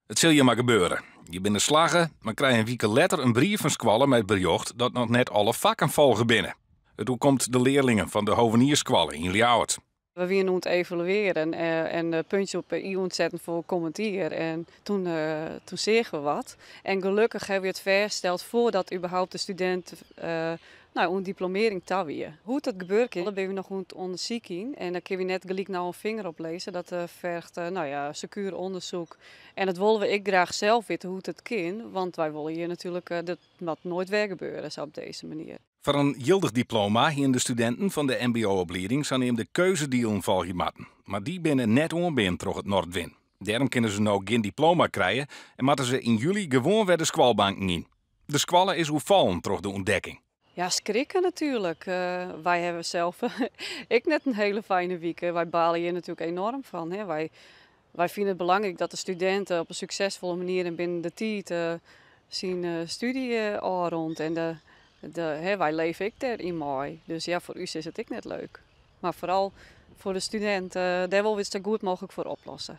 It sil je mar gebeure. Je binne slagge, mar krije in wike letter in brief fan skoalle mei it berjocht dat noch net alle fakken folge binne. It oerkomt de learlingen fan de Hoveniersskoalle yn Ljouwert. We wiene oan it evaluearjen en puntjes op 'e i oan it setten foar kommend jier. En toen, toen seagen we wat. En gelokkich hawwe we it fêststeld foardat überhaupt de studint nou, oan diplomearring ta wie. Hoe't dat gebeure kin, dat binne we noch oan it ûndersykjen. En dêr kinne we net gelyk no in finger op lizze. Dat ferget nou ja, sekuer ûndersyk. En dat wolle we ek graach sels witte hoe't it kin, want wy wolle hjir natuerlik, dat moat noait wer gebeure, sa op dizze manier. Foar in jildich diploma hiene de studinten fan de mbo-oplieding saneamde keuzedielen folgje moatten. Mar dy binne net oanbean troch it Nordwin. Dêrom kinne se no gjin diploma krije en moatte se yn july gewoan wer de skoalbanken yn. De skoalle is oerfallen troch de ûntdekking. Ja, skrikke natuerlik. Wy hawwe sels ek net in hiele fijne wike. Wy bale hjir natuerlik enoarm fan. Hè. Wy fine it belangryk dat de studinten op in suksesfolle manier en binnen de tiid syn stúdzje ôfrûnt. En hè, wy leve ek dêryn mei. Dus ja, foar ús is it ek net leuk. Mar foaral foar de studint, dêr wolle we it sa goed mooglik foar oplosse.